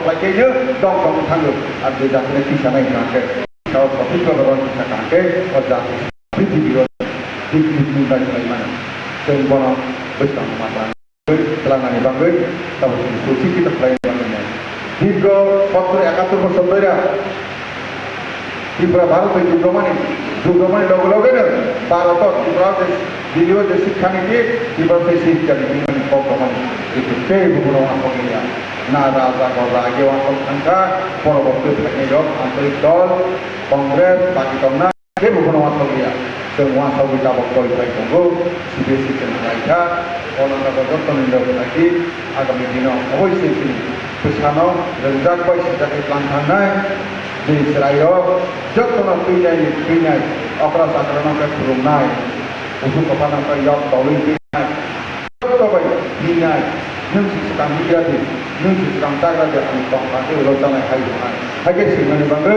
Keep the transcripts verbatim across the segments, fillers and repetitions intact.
Khlai khe no dong dong thango. Ar je jati no tisa nai hwnkhe, sao sothik khe bono tisa kaham khe o jati prithibi o dignity nai khlai mano. Chwng bono bwskang ma twlang. Twlangnani bagwi tabuk chini suchi kita khlaina bagwi nai. Dirgho sottor ekatur bosor doira Tripura Bharat bai jugromani, jugromani loge loge no Bharat o Tripura o je Delhi o je sikha niti, Tripura o se sikha niti mani kok romani. Tei bukuno asok ya. Na raja goja age asok thangkha, poroborti phainai rok antorik dol, Congress, baki tongna. Kebo bono uansukliya, chwng uansukwi tabok koi bai tongo, C B S E chwng khlaikha, o nangkha jottoni rok khlaidi, agami dino oboisoi chini bwsano rwngjak bai sijak khe tlang thangnai, bini chwrairok jottono twinai twinai, okra chakrano khe phwrwngnai, busu kwpharno khe yok tolwi twinai. Joto bai hinai, nwng se swkang hikya di, nwng se swkang chagra di, ang tongkha tei ulo chanai hai hwnai. Hai khe swimani bagwi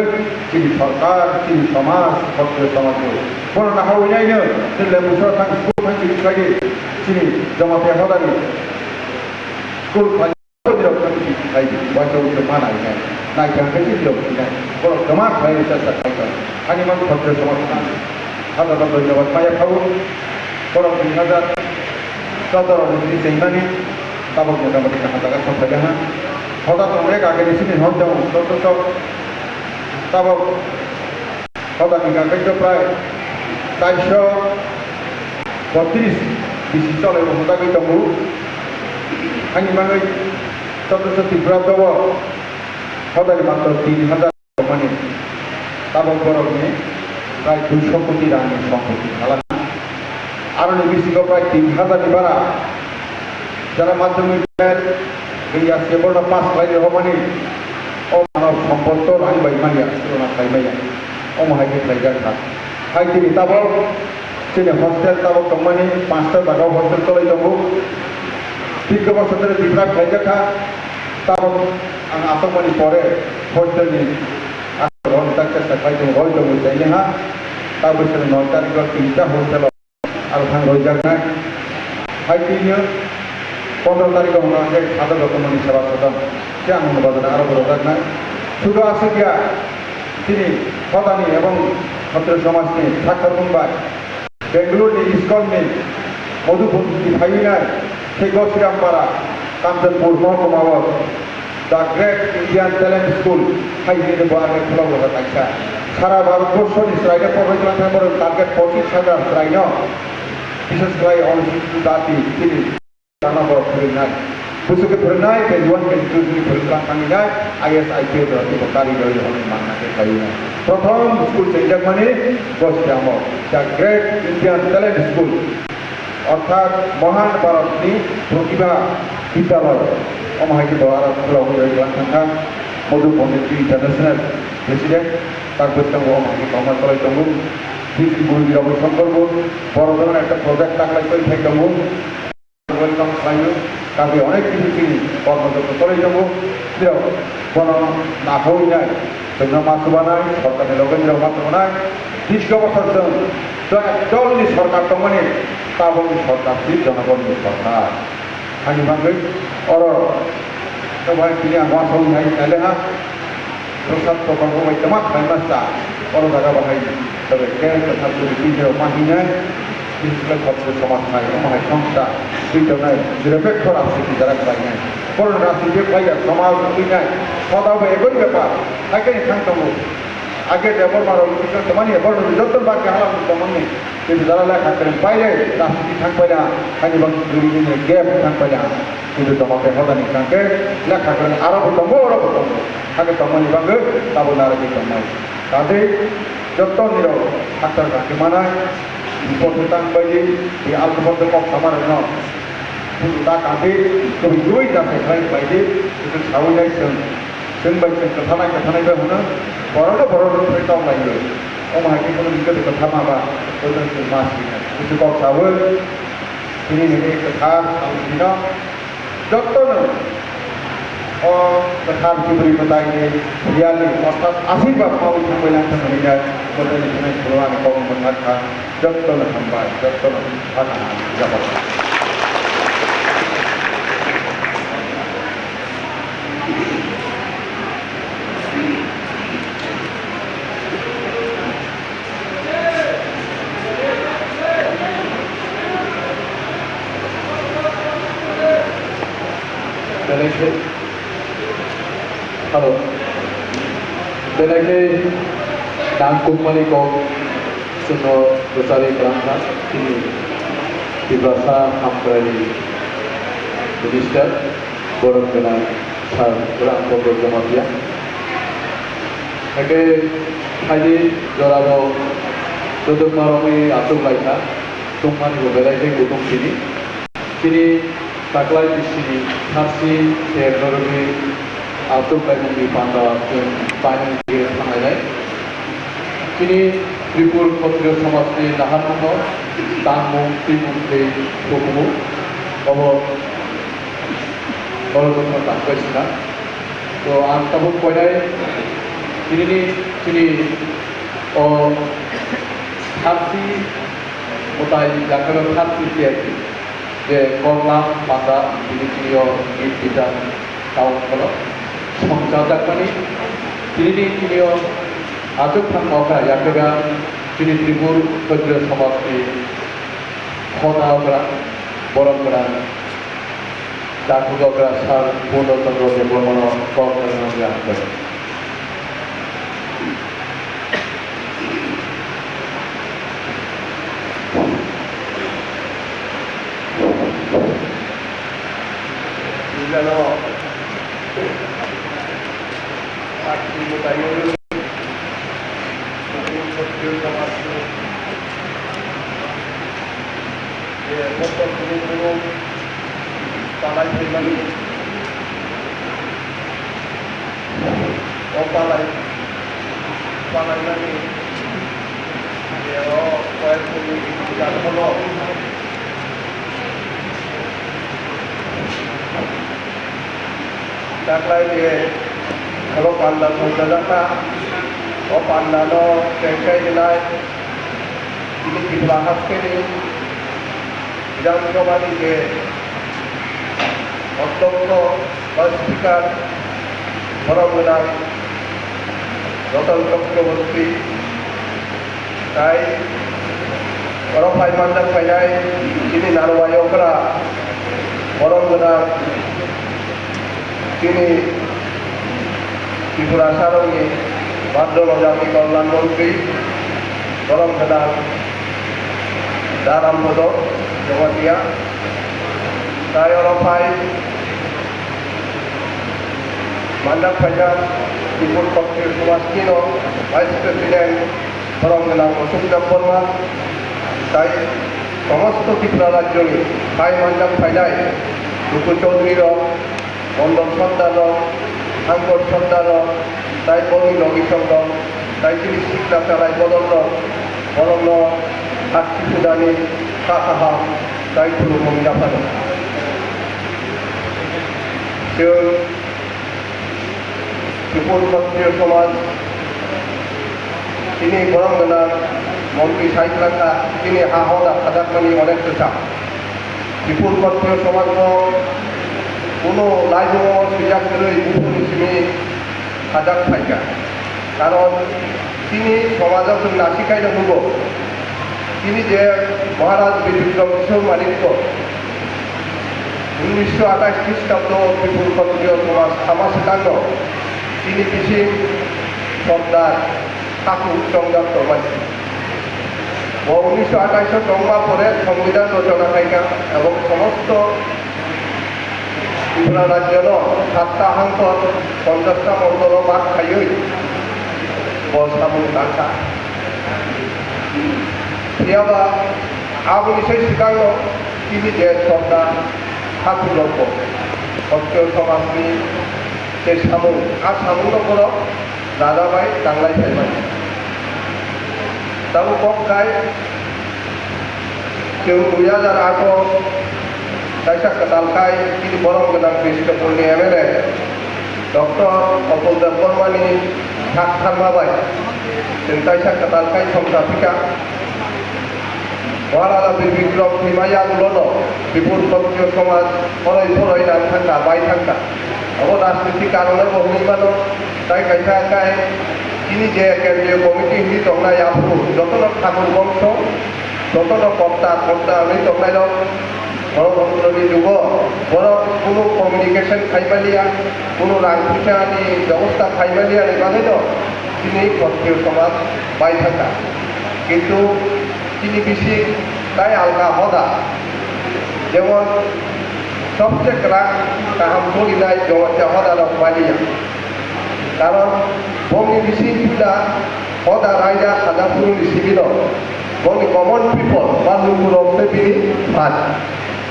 chini sorkar, chini somaj, Khatriya somaj bo. Bono nahawi naino, chini lembu sora thang, school thang chini khlai di, chini Jamatia hodani school khlai di, rok thang chini khlai di, waisa waisa ma nai nai. Nai khe hwnkhe chini rok hinai. Borok kwma khlai rwchapsa khlai tong. Ani mang Khatriya somaj thang. Hajar hajar dhonyabad maya khabu. Borok dui hajar sotoro ni sri chengmani tabok motamoti kaham jaga sokphaikha. Hoda tongrek ageni sini hor jang joto sok tabok hoda ni kagwi to prai chairso botris bisi cholai bo hojagwi tongo. Ani mangwi joto sok Tripura dobo hoda ni matro tin hajar. Tongmani tabok borokni prai duiso koti rangni sompoti khalangna. Aroni bisingo prai tin hajar ni bara jara madhyamik fail wngya se borno pass khlai rwmani o mano sompotto rang bai manya, srona khlai manya. Omo hai khe khlaijak kha. Hai tini tabok Chini hostel tabok tongmani panchta jaga o hostel cholai tongo. Dikhe bosor dhori Tripura khlaijak kha. Tabok ang asokmani pore hostel ni asok rok tak chesta khlai tongo, roi tongo chaile ha. Ta bwswk noi tarikh o tinta hostel o aro thang roijaknai. Hai tini pondro tarikh o hwnka hwnkhe sadar joto mani seba sadar khe ang hwnba jani aro bo rojaknai. Sudu aswk ya chini hodani ebong Khatriya somajni sakharmung bai. Bengaluru ni ISKCON ni Madhu Bhante phaiwi nai, tei Gosirampara, Kanchanpur mohokuma o The Great Indian Talent School hai hwnwi bo age khulok rwkha kaisa. Sara Bharat borso ni chwraino porbai twlang thai borok target pochis hajar chwraino, bises khlai Anusudhit Jati chini Tangna borok phwrwngnai. Bwswk khe phwrwngnai, K G one, K G two ni phwrwng tlang thangwi nai, I A S, I P S rok teibo kari rwi hwnwi manna khe khlaiwi nai. Prothom school chengjakmani Gositamo, The Great Indian Talent School, orthat Mohan Bharatni Pratibha Vidyalaya. Omo hai khe bo aro khulogwi rwi tlang thangkha, Madhu Pandit International President, tak bwskango omo hai khe tongma cholai tongo. Bisi Guru Ravi Shankar bo, borok jagani ekta project taklai twi phai tongo. Welcome khlaio. Kabe onek kisu chini kormo joto tolai tongo. Nirok bono nahawi nai, chwngno ma chubanai, sorkarni loge nirok ma chubanai. Bish bosor chwng, chwng ekdolni sorkar tongmani, tabokni sorkar si jonogonni sorkar. Hani bagwi oro, tabuk tini ang wansokni hai naileha. Prosad prokolpo bai kwma khlaima cha, oro jaga bahai, tei khe kwthar twi twi rok ma hinai, bini slai khoroksa somaj nai, omo hai songsa twi tongnai, nirapekho rajniti jara khlainai. Borokni rajniti khlai ya somaj twinai, hoda bai ekoi bepar, hai khe thang tongo. Age Debbarma rok twmani, borokni joto bagwi halam tongmani, tei jara lekha kwrwng paile, rajniti thang paile, haini bagwi jurigini gap thang paile. Kintu tongma khe hodani kangkhe lekha kwrwng aro bo tongo, oro bo tongo. Hakhe tongmani bagwi tabuk narwgwi tongnai. Kaje jotto nirok haktar kangkhe manai, bipot tang baidi, tei alkupor tei kok sama rokno. Kintu ta kangkhe twi twi ta sai khlai baidi, kintu sawi nai chwng. Chwng bai chwng kwthanai kwthanai bai hwno, borokno borokno thwi tong lai. Omo hai khe bono hwnkhe kwthama ba, bono chwng ma sini. Kintu kok sawi, tini nini kwthar sawi sino. Jottono o kwthar Chibri Mwtaini riyani orthat ashirbad mawi thangbai langthang hwnwi no Mwtaini thani khulumani kokno mwthak kha. Jottono hambai, jottono hambai. Aro belai khe nangkukmani kok chwngno rwchapwi kwlangkha chini Tiprasa Hamkrai Minister, borom gwnang Sir Ram Chandra Jamatia. Hakhe phaidi jorabo joto marokni achuk laikha, tongmani bo belai khe kutung sini. Chini taklai bisini tharsi ter norokni achuk laimungni panda chwng painani thanglainai. Chini Tripur Khotriyo somajni naharmungno tangmung twimung tei hukumu obo norokno tangbai sina. To ang tabuk koinai tinini chini o tharsi mwtai yakarwi tharsi tiyardi. Je koklam panda bini twi o git gitar taun kono songchajakmani tini ni tini o achuk thang okra yakega chini Tripur Khotriyo somajni khota okra borom gwnang dakhugo okra Sir Purno Chandra Debbarmano kok rwna ang koi. O palai, palaimani, o koi kumi jat hono. Daklai je oro panda songchajakha, o pandano tengkai rinai, chini Tripura hasteni Bidhan Sabhani je Odhyoksho ba Speaker, borom gwnang Ratan Chakraborty, tai oro phai manjak phainai chini Narwai okra, borom gwnang chini Tripura sarokni Badro Jati Kalyan Montri, borom gwnang Da Rampodo Jamatia, tai oro phai manjak phaijak Tripur Khotriyo Somajnino Vice President, borom gwnang Ashok Debbarma, tai somosto Tripura rajyoni phai manjak phainai Ruku Chaudhuryrok, Mondol Sardar rok, Angkor Sardar rok, tai boni logisong rok, tai chini sikla chalai bodol rok, borokno haksi pujani kha kaham tai khulumung yaphano. Chwng Tripur Khotriyo Somaj, chini borom gwnang montri sai kwlangkha, chini ha hoda khajakmani onek kwcham. Tripur Khotriyo Somajno kuno laimungo swijak kwrwi buphurni simi sajak phaikha. Karon chini somajo chwng nasikhaino nugo. Chini je Maharaj Bir Bikram Kishore Manikya unnisho atais Khristabdo Tripur Khotriyo Somaj sama swkangno chini bising Sordar Thakur chongjak tongmani. Bo unnisho atais o tongma pore Songbidan rochona khaikha ebong somosto Tripura rajyono satta hangkor ponchasta mondolo bak khaiwi bo samung tangkha. Phiyaba aboni sai swkangno chini je Sordar Thakur rokbo Khotriyo somajni je samung, a samungno borok raja bai tanglai phaimani. Tabuk kok khai chwng dui hajar aat o kaisa kwtal khai chini borom gwnang Krishnapurni M L A Doctor Atul Debbarmani sak tharma bai chwng kaisa kwtal khai songcha phika. Maharaja Bir Bikram thwima yagulono Tripur Khotriyo Somaj khoroi khoroi nang thangkha, bai thangkha. Abo rajniti karon bai bo hwnwi mano, tai kaisa kai chini je kendriyo committee hwnwi tongnai aphuru jotono Thakur bongso, jotono kokta kokta hwnwi tongnairok Ganatantroni jugo borok kunu communication khaimaliya, kunu rang puisani bebosta khaimaliya ni bagwi no chini Khatriyo somaj bai thangkha. Kintu chini bising tai alka hoda, jemon sobse kwrak kaham solinai Jamatia hoda rok maliya. Karon bongni bising puila hoda raida khada phuruni simi no. Bongni common people ba lukurok se bini phan.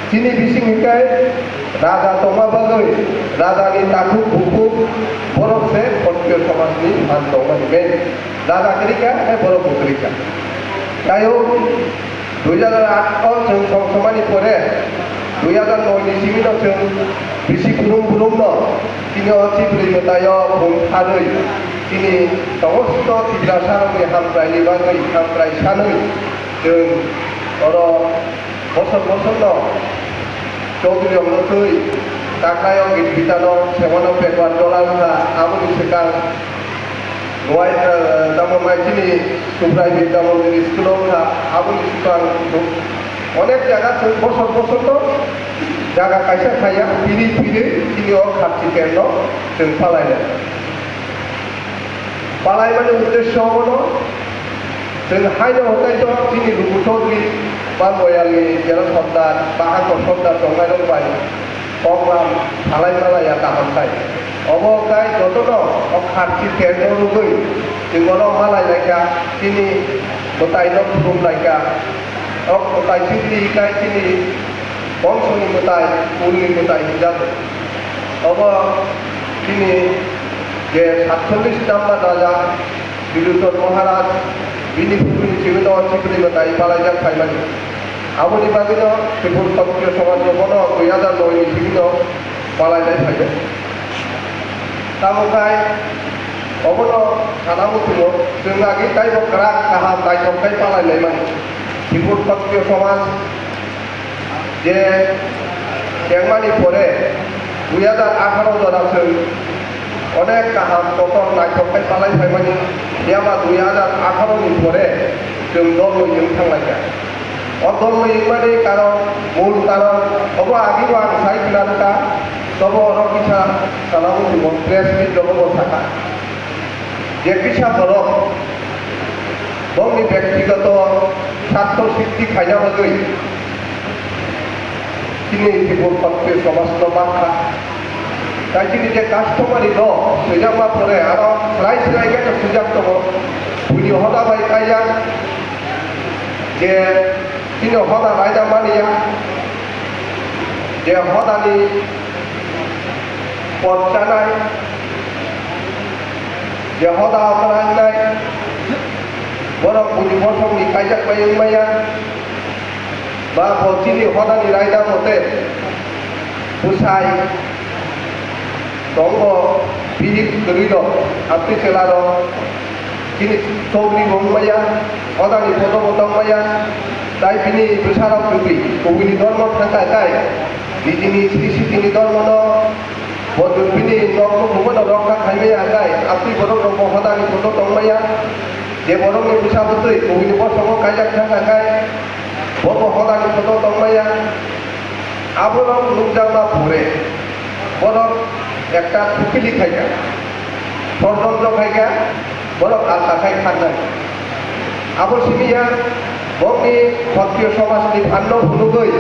Chini bising hikai raja tongma bagwi rajani takhuk bukhuk borok se Khatriyo somajni phan tongmani main. Raja kwrwi kha, hai borok bo kwrwi kha. Taiyo dui hajar aat o chwng song somani pore dui hajar noi ni simi no chwng bisi burum burum no chini o Chibri mwtaio bung tharwi chini somosto Tiprasa rokni hamkraini bagwi hamkrai sanwi chwng oro bosor bosor no Chaudhary rok no twi takraio git gitano semano pekbar dola wngkha. Aboni swkang Wai, eh, tamo mai chini Subrai Bidya Mandir school o wngkha, aboni swkang bo-, onek jaga chwng bosor bosor no jaga kaisa khaiya, phiri phiri chini o Kharchi kendro chwng palainai. Palaimani uddesyo abono, chwng haino hwnkhe to chini Luku Chaudhary ba Boyalni Jera Sordar ba Hangkor Sordar tongnairok bai Program salai malaiya kaham khai. Obo khai jotono o Kharchi kendro rwgwi chwng bono malai laikha, chini mwtaino khulum laikha. O mwtai chini khai chini bongso ni mwtai, kul ni mwtai hinjago. Obo chini je satchollish number raja Biduchon Maharaj, bini phuruni chibino Chibri mwtai palaijak phaimani. Aboni bagwino Tripur Kshatriya Samaj no bono dui hajar noi ni simi no palainai phaio. Tamo khai obono sana muchungo, chwng agi taibo kwrak kaham naithok khai palainai mani. Tripur Kshatriya Samaj je tengmani pore dui hajar atharo jora chwng onek kaham kotor naithok khai palai phaimani, phiya ba dui hajar atharo ni pore chwng dol ni wng thanglaikha. O dol ni wngmani karon, mul karon, obo agi bo ang sai khna rwkha, tobo oro kisa sana muchungo press meet rogo bo sakha. Je kisa borok bongni bektigoto sartho siddhi khaina bagwi chini Tripur Kshatriya Samaj no mankha. Tai chini je customary law swijak ma pore aro slai slai khe swijak tongo. Buini hoda bai kaijak je chini hoda raida mania, je hodani pot chanai, je hoda okra wngnai, borok buini bosongni kaijak bai wngmaya, ba bo chini hodani raida mote bwsai tongo, bihik kwrwi rok, amtwi chwla rok, chini chobri bo wngmaya, hodani photo bo tongmaya, tai bini bwsa rok kwrwi, kubuni dormo thangkha tai, nijini sri sitini dormo no Bo chwng bini nok nukhungmano rokha khaimaya khe, amtwi borok rokbo hodani photo tongmaya. Je borokni bwsa bwtwi kubuni bosongo kaijak thangkha khe, bobo hodani photo tongmaya. Aborok nukjakma pore borok ekta thukili khaikha, sordondro khaikha. Borok alta khai kharnai. Abo simi ya, bokni Khatriyo somajni phanno phunugwi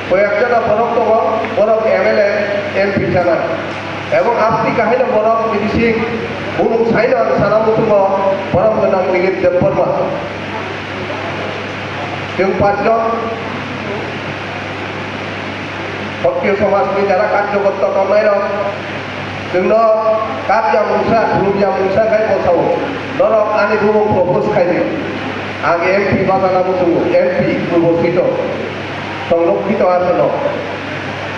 koyek jona borok tongo, borok M L A, M P chana. Ebong amtwi kahaino borok bini sing bumung saino ang sana muchungo, borok gwnang Dilip Debbarma. Chwng panchjon Khatriyo somajni jara karjokorta tongnairok, chwngno kap ya mungsa, khulum ya mungsa khai bosao. Norok ani bumung propose khai di. Ang M P bachana muchungo, M P purbo sito, songrokkhito asono.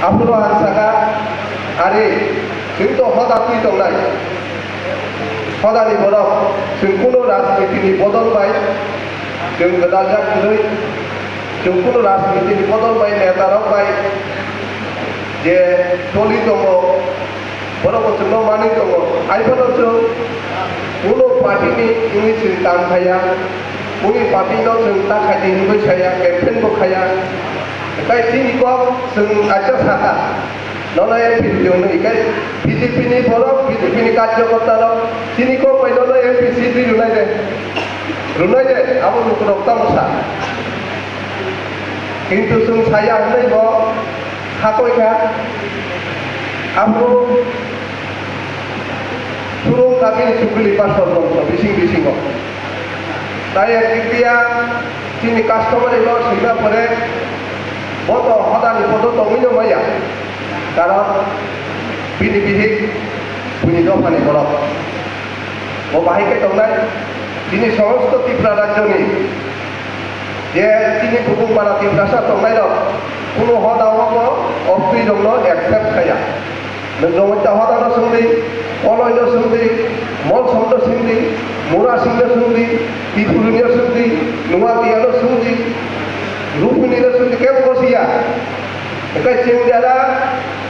Aphuru ang saka, are, chwng to hoda twi tongnai. Hodani borok, chwng kuno rajnitini bodol bai, chwng gwdaljak kwrwi, chwng kuno rajnitini bodol bai, netarok bai je toli tongo, borok bo chwngno manwi tongo. Haiphano chwng kuno party ni wngwi chwng tang khaiya, kuni party no chwng ta khaidi hinwi saya, campaign bo khaiya. Tei chini kok chwng acha sakha, nono M P rwdi hwnwi, tei B J P ni borok, B J P ni karjokorta rok chini kok bai nono M P seat rwnai de, rwnai de, abo lukurok tamo sa. Kintu chwng saya hwnwi bo hakoi kha, abo Surung kami chukuli pasal dong bising bisingo. Tai ang kitia chini customer ino sina pore boto hodani boto tongwino maya. Karon bini bihik bini dophani borok. Bo bahai khe tongnai chini somosto Tripura rajyoni je chini bukung para Tiprasa tongnairok kunu hoda o bo optwi rokno accept khaya. Nwng Jamatia hodano swngdi, Koloino swngdi, Molsomno swngdi, Murasingno swngdi, Tipurini swngdi, Nuatia no swngdi, Rupini no swngdi, kebo gosi ya. Hwnkhe chwng jara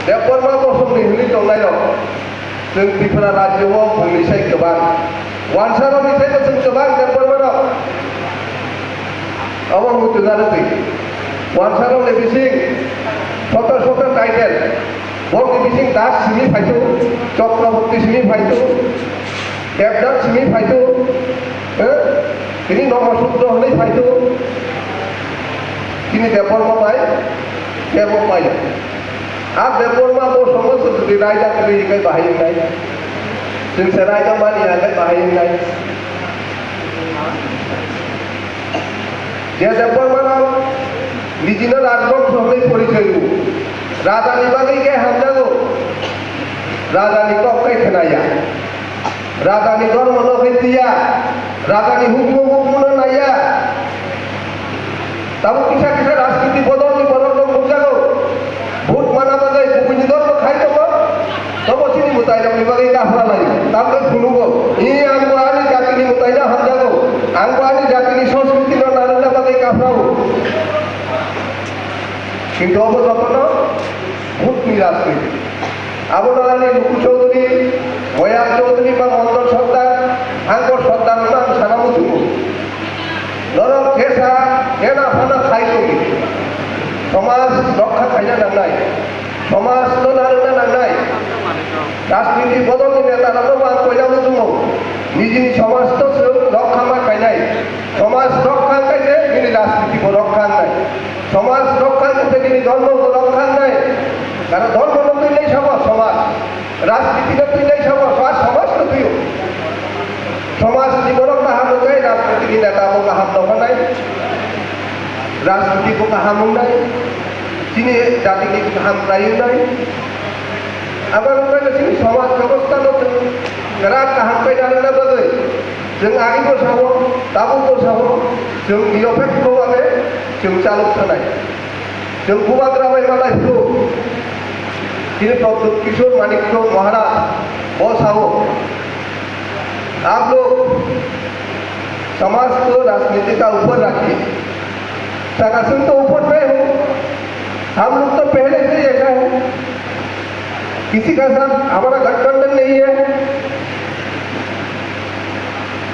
Debbarma bosongni hwnwi tongnairok, chwng Tripura rajyo o bumni sai kwbang. Wansarokni teibo chwng kwbang Debbarmarok. Obo muitu jani twi. Wansarokni bising soto soto title. Bokni bising Das simi phaitu, Chakraborti simi phaitu, Devdas simi phaitu, eh? Tini Nomo Sudro hwnwi phaitu. Tini Debbarma bai, Debbarma bai. A Debbarma bo somosto jodi raida kwrwi hwnkhe bahai wngnai. Chwng se raida mani ya hwnkhe bahai wngnai. Je Debbarma no nijino rajbongso hwnwi porichoi rw. Rajani bagwi khe hamjago. Rajani kok khe khwnaya. Rajani dhormo no khe twiya, rajani hukmu hukmu no naiya. Tabuk kisa kisa rajniti bodol ni borok rok nukjago. Vote mana bagwi kubuni dhormo khai tongo. Tobo chini mwtai rok ni bagwi kaphra lai. Tamkhe phunugo. I ang bo ani jati ni mwtai no hamjago. Ang bo ani jati ni sanskriti no narwkna bagwi kaphrao. Kintu obo jotono vote ni rajniti. Abono ani Luku Chaudhuri, Moyang Chaudhuri ba Mondol Sardar, Angkor Sardar no ang sana muchungo. Norok jesa, jena phano khai tongdi. Somaj rokha khaina nangnai. Somaj no narwkna nangnai. Rajniti bodol ni neta rok no ang koina muchungo. Nijini somaj to chwng rokha ma khainai. Somaj rokha khaise nini rajniti bo rokha wngnai. Somaj rokha khaise nini dhormo bo rokha wngnai. Karon dhormo no twi nai sabo somaj. Rajniti no twi nai sabo, somaj, somaj no twi o. Somaj ni borok kaham wngnai, rajniti ni neta bo kaham tongkha nai. Rajniti bo kaham wngnai. Chini jati ni kaham khlai wngnai. Abo wngkha chini somaj bebosta no chwng kwrak kaham khe narwkna bagwi. Chwng agebo sao, tabukbo sao, chwng nirapekho babe chwng chalok thanai. Chwng bubagra bai malai phuru, chini Pradyut Kishore Manikya Maharaj bo sao, "आप लोग समाज को राजनीति का ऊपर रखिए।" शासन तो ऊपर पे हो, हम लोग तो पहले से ही ऐसा है, किसी का साथ हमारा गठबंधन नहीं है।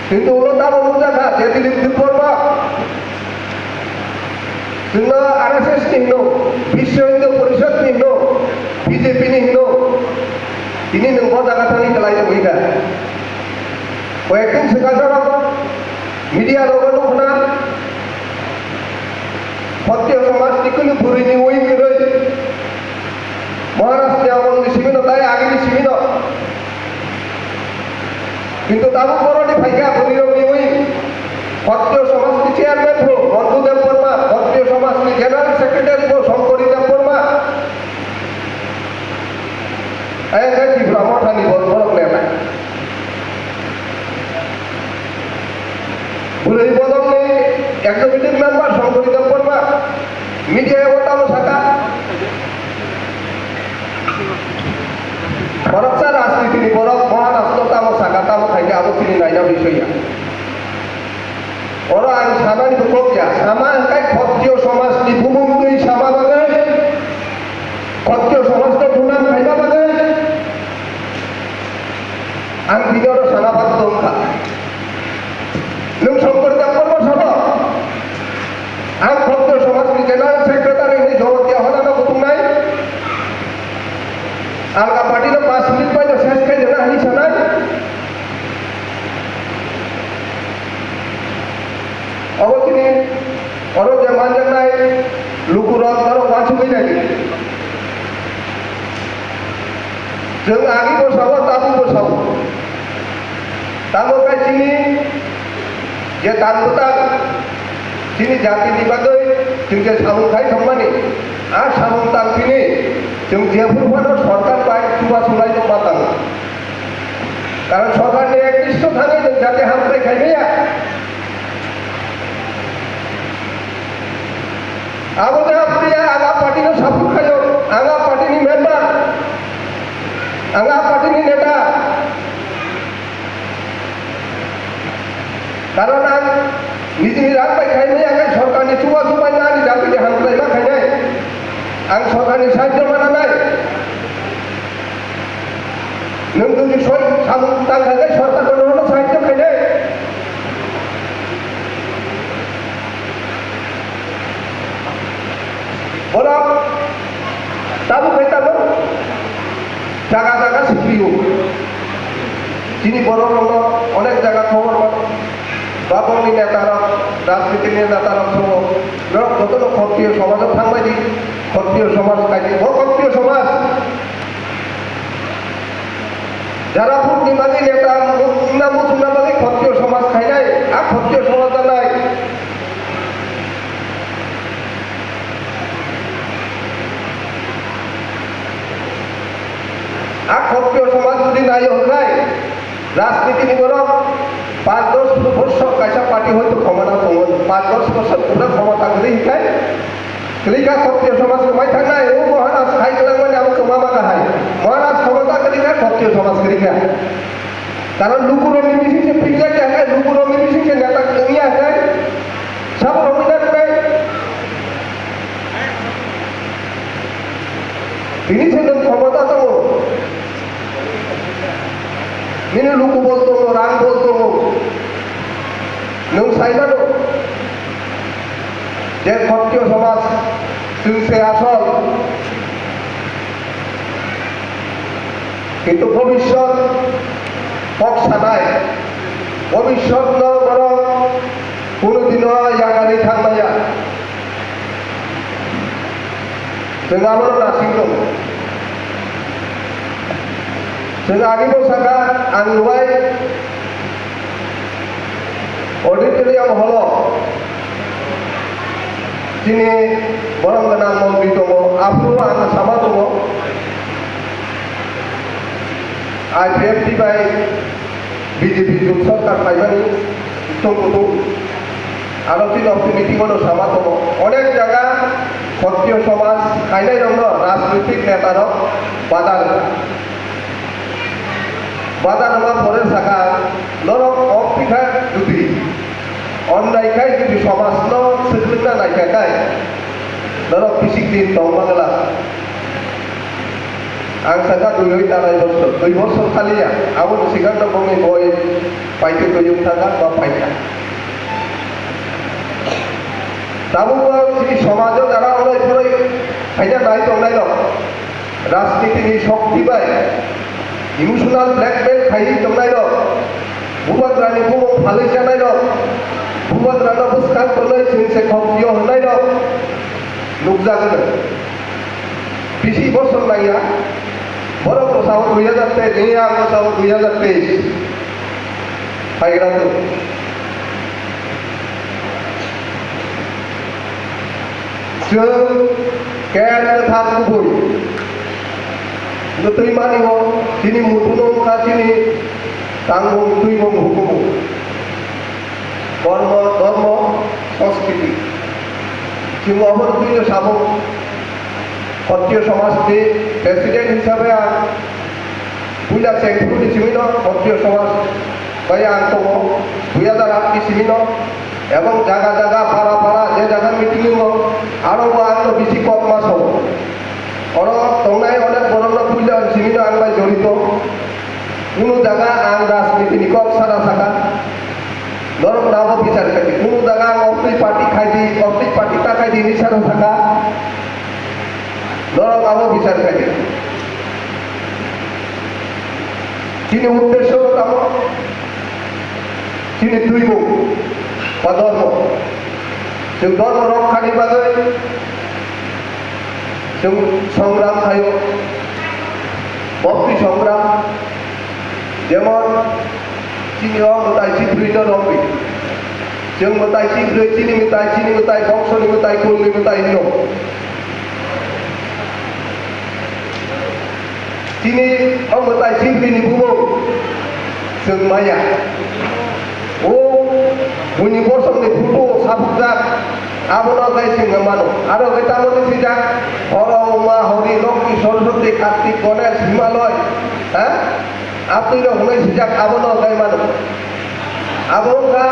Kintu ulo tamo nukjakha, je Dilip Debbarma, chwngno R S S ni hino, Biswa Hindu Porishad ni hino, B J P ni hino, tini nwng bo jaga thani kwlai tongwi kha. Koyekdin swkang media rogo nukna, Khatriya samaj ni kunu bwrwi ni ui kwrwi. Maharaj ni amol ni simi no tai agi ni simi no. Kintu tabuk borok ni phaikha bwrwi rok ni ui. Khatriya samaj ni chairman bro Mantu Debbarma, Khatriya samaj ni general secretary bro Shankari Debbarma. Ayang kai Tipra Motha ni borok borok neta. Bwrwi bodol ni executive member Shankari Debbarma media o tamo saka. Khoroksa rajniti ni borok Maharaj no tamo saka, tamo khaikhe abo chini naina bisoi ya. Oro ang sanani bo kok ya, sama hwnkhe Khatriya samaj ni bumung twi sama bagwi, Khatriya samaj no dunam khaima bagwi. Ang bini oro sana bagwi tongkha. Nwng Shankari Debbarma sabo? Ang Khatriya samaj ni general secretary hinwi Alga party no paanch minute bai no ses khai dena hani sanai. Obo chini oro je manjaknai lukurok norok uansugwi nai. Chwng agi bo sabo, tabuk bo sabo. Tamo khe chini je dan bwtang, chini jatini bagwi chwng je samung khai thangmani, a samung tangphini chwng jephuru phano sorkar bai chubachu lai tongma tango. Karon sorkarni eknisto thangwi chwng jati hamkrai khai maya. Abo de apni ang a party no support khayo, ang a party ni member, ang a party ni neta. Karon ang nijini rang bai khaimaya khe sorkarni chubachu bai ani jatini hamkrai ma khainai. Ang sorkarni sahajyo mananai. Nwng jodi soi samung tang kha khe sorkar no sahajyo khainai. Borok tabuk hai tabuk jaga jaga sikliyo. Chini borok rokno onek jaga khobor mano. Babongni neta rok, rajniti ni neta rok songo. Norok jotono Khatriyo somajo thangbai di, Khatriyo somaj khai di. Bo Khatriyo somaj. Jara Purnima ni neta wngna muchungna bagwi Khatriyo somaj khainai, a Khatriyo somaj dalai. A Khatriyo somaj jodi naio hwnkhe, rajniti ni borok panch dos bosor kaisa party hoito khomona tongo, panch dos bosor pura khomota kwrwi hwnkhe, Kwrwi kha Khatriyo somaj kwmai thangnai, o Maharaj khai kwlangmani abo kwma ma kahai. Maharaj khomota kwrwi kha, Khatriyo somaj kwrwi kha. Karon lukurokni bising se phikjak ya khe, lukurokni bising se neta wngya khe, sabo rok wngya khe, bini se nwng khomota tongo. Nini luku bol tongo, rang bol tongo. Nwng sai mano je Khatriyo somaj chwng se asol. Kintu bhobishyot kok sanai, bhobishyot no borok kunu dino yakarwi thang maya. Chwng abono nasing tongo. Chwng agebo saka, ang nubai auditorium hall-o chini borom gwnang montri tongo, aphuru ang sama tongo, I P F T bai B J P jot sorkar phaimani tong kutung. Aro chini opti meeting-o no sama tongo. Onek jaga Khatriyo somaj khainai rokno rajnitik neta rok badar. Badar wngma pore saka norok ok tikha jodi onnai khai jodi somaj no swklikna naikha khai norok bisik din tong mangla. Ang saka dui hoi tanai bosor, dui bosor khaliya, aboni sikang no bongni boi paitwi twi wng thangkha ba phaikha. Tabukbo chini somajo jara onoi phoroi khaina nai tongnai rok, rajniti ni shokti bai emotional blackmail khaiwi tongnai rok, Bubagrani bumung phalwi chanai rok, Bubagrano bwskang tonwi chwng se khokyo hwnai rok nukjagwno. Bisi bosor nangya, borok bwsao dui hajar teis, nini ang bwsao dui hajar teis. Paigra tu. Chwng ker kwthar kubui. Twimani o chini mutuno wngkha chini tangmung twimung hukumu. Kormo, dhormo, sanskriti. Chwng obo rwgwino samung, Khatriyo somaj ni president hisabe ang puila chengphuru ni simi no Khatriyo somaj bai ang tongo, dui hajar aat ni simi no, ebong jaga jaga, para para, je jaga meeting wngo, aro bo ang no bisi kok ma sao. Oro tongnai onek borok no puila simi no ang bai jorito. Kunu jaga ang rajniti ni kok sana saka. Norok nabo bichar khai di. Kunu jaga ang oktwi party khai di, oktwi party ta khai di hinwi sana saka. Norok abo bichar khai di. Chini uddesho tamo, chini tuibung ba dhormo. Chwng dhormo rokkhani bagwi chwng songram khaio, bhakti songram, jemon chini o mwtai chibrwi no romwi. Chwng mwtai chibrwi, chini mwtai, chini mwtai, bongsoni mwtai, kulni mwtai hino. Chini o mwtai chibrwini bumung chwng maya. O buini bosongni photo o sabukjak, abono khe chwng mano. Aro khe tamo khe swijak, Horo, Uma, Hori, Lokki, Saraswati, Kartik, Ganesh, Himalay, ha? Atwi rok hwnwi swijak, abono khe mano. Abo wngkha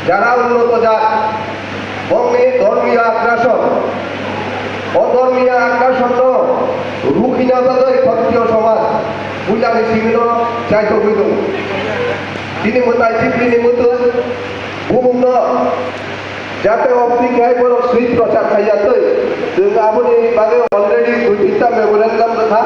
jara unnoto jat. Bongni dhormiya agrason, o dhormiya agrason no rukhina bagwi Khatriyo somaj puilani simi no chaithogwi tongo. Chini mwtai chibrwini mwtwi bumung no jate obdi khai borok swi prochar khaiya twi, chwng aboni bagwi already dui tinta memorandum rwkha.